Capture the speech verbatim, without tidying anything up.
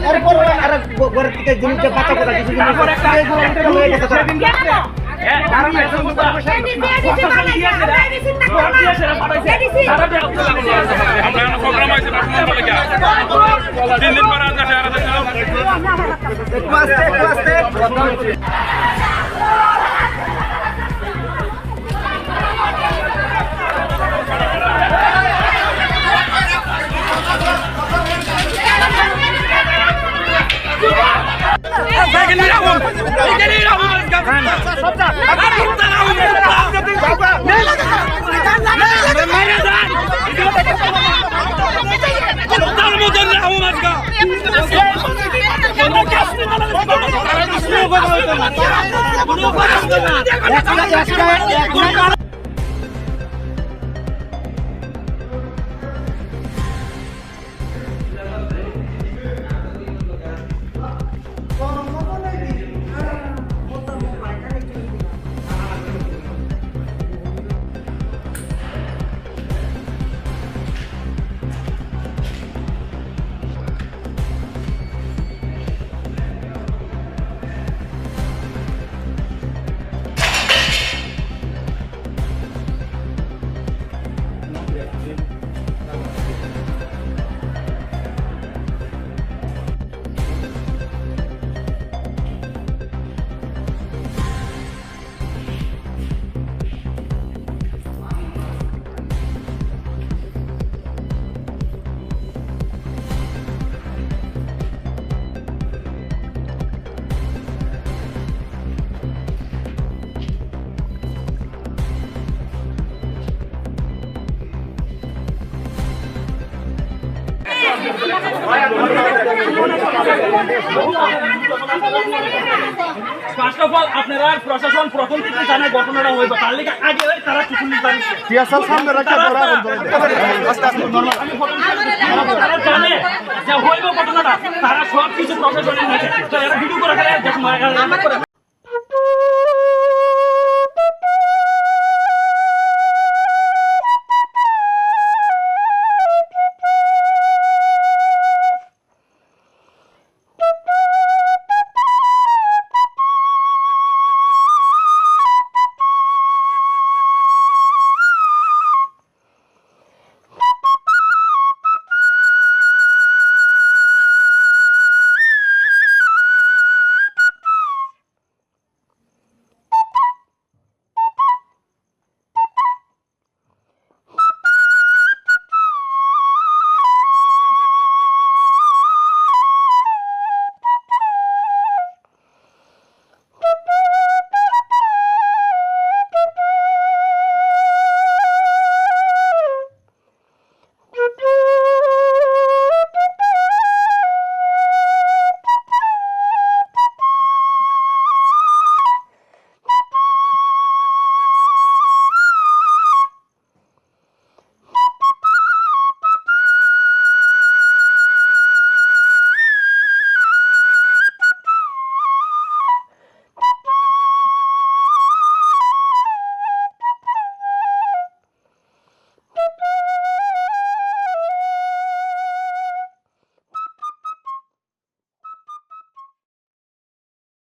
Erpor aro gor tiket jinis je bacha kota kisu jinis. Ekku aste, ekku aste. First of all, আপনারা প্রশাসন প্রথম থেকে জানে ঘটনাটা হইব, তার লিগে আগে ওই তারা চুকুলি জানে। পিয়াসা সামনে রাখা বড় আগুন ধরে দে। আস্তে আস্তে, normal। আমি প্রথম থেকে তারা জানে যে হইব ঘটনাটা, তারা সব কিছু প্রশাসনের কাছে। তো এরা ভিডিও করে করে